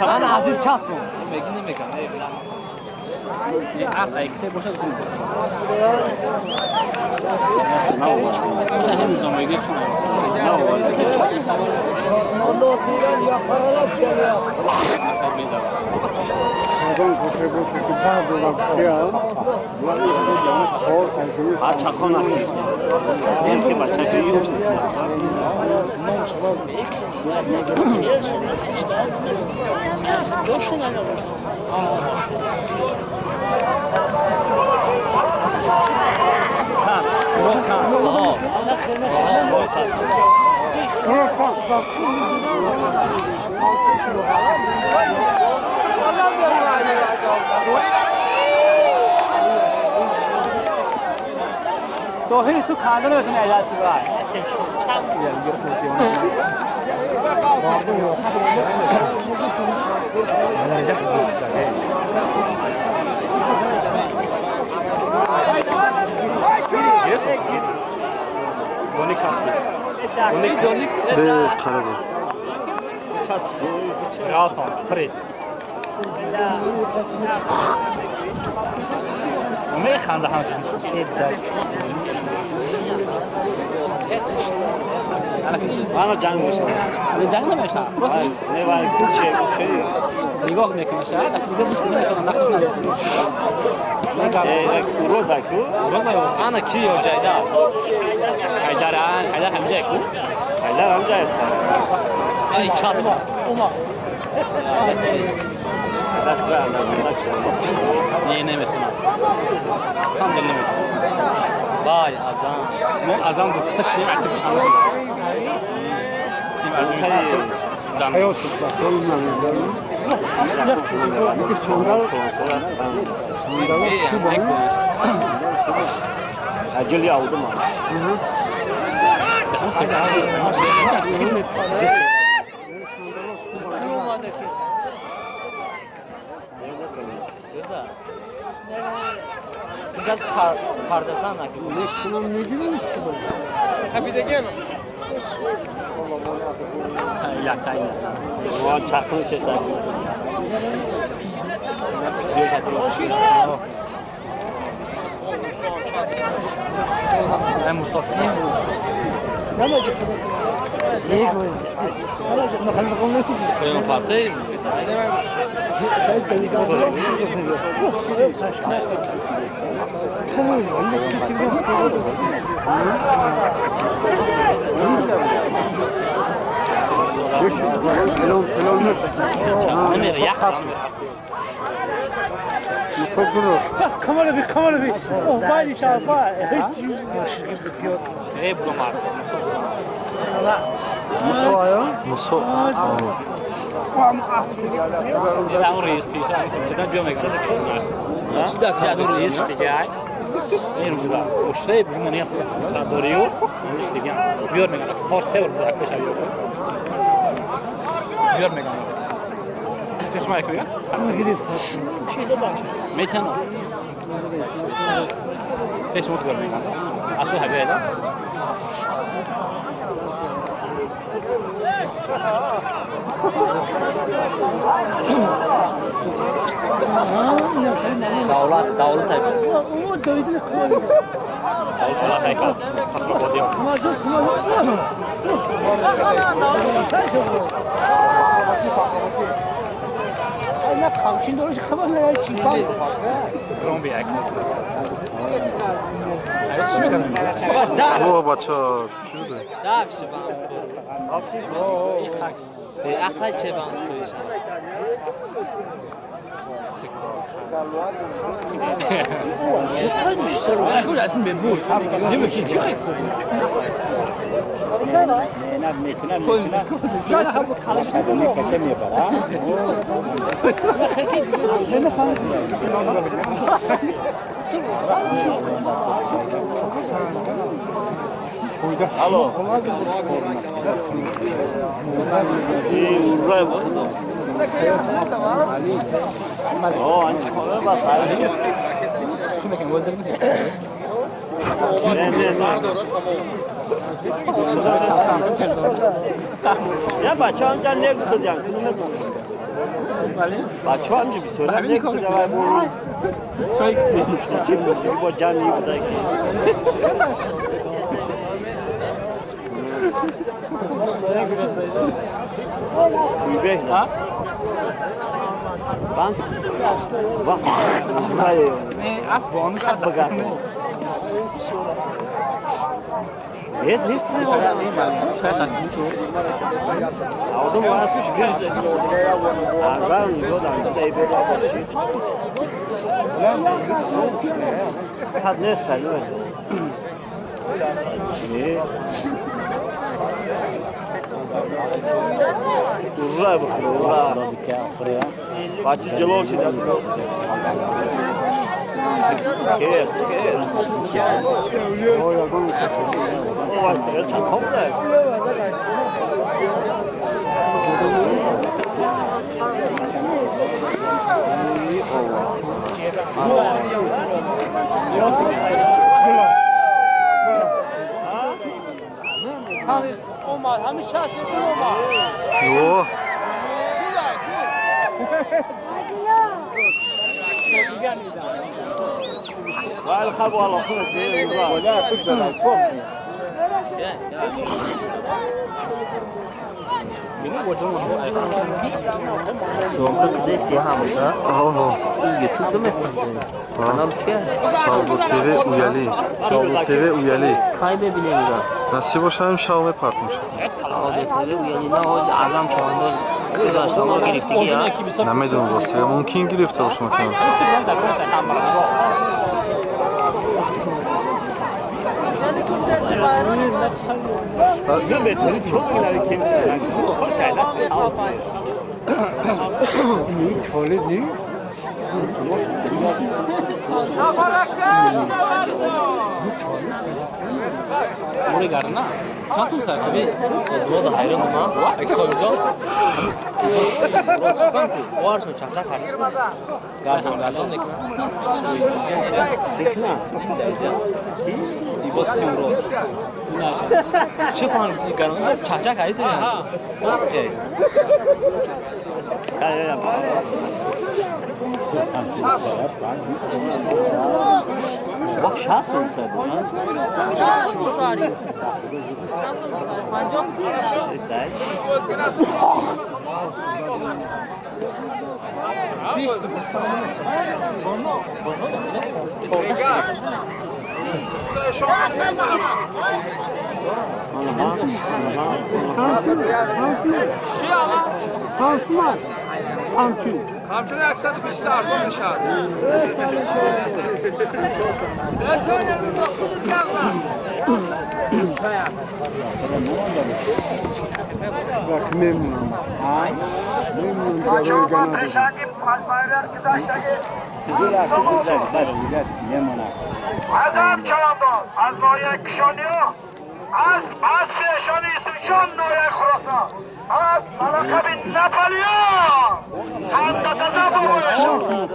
من عزیز چسبم میگی نمیگم از ایکسه باشه از کنیم بسیم باشه همین زمایگه شما توهین تو کندن بتونی اجازه بای. انا جنگ میشم. جنگ نمیشم. نه ولی کوچه خیلی نگاه میکنم شاید اصلا دیگه بود نمیتونم نخوام. روزا کو؟ روزا انا کی یا جایدا؟ حیدر حیدر همجا کو؟ حیدر همجا است. ای چاسم. اوما. دست را نه نمیتونم. اصلا نمیتونم. وای ازان. ما ازان دو قصه چی عتب شما. Acele aldım abi. Biraz pardatan Çakını seçer. Alo. نه بچه هم جان نگسودیان بچه هم بسیار نگسودیان وای برو چی با جان نیبوده که نه Ура, ура! Бачи ҷило шуда. Херс, херс. Ой, чанд комда. Yo. Савдо ТВ Уяли. Савдо ТВ Уяли. Насиб боша ҳам шав мепартмуша. Намедонам рости, мумкин гирифта бошам. Kamçının 120 arzu میشد. از نایه کشانیا از پیشانی سوچان نایه خراسان از ملقب نپالیون خندتزه بابایشان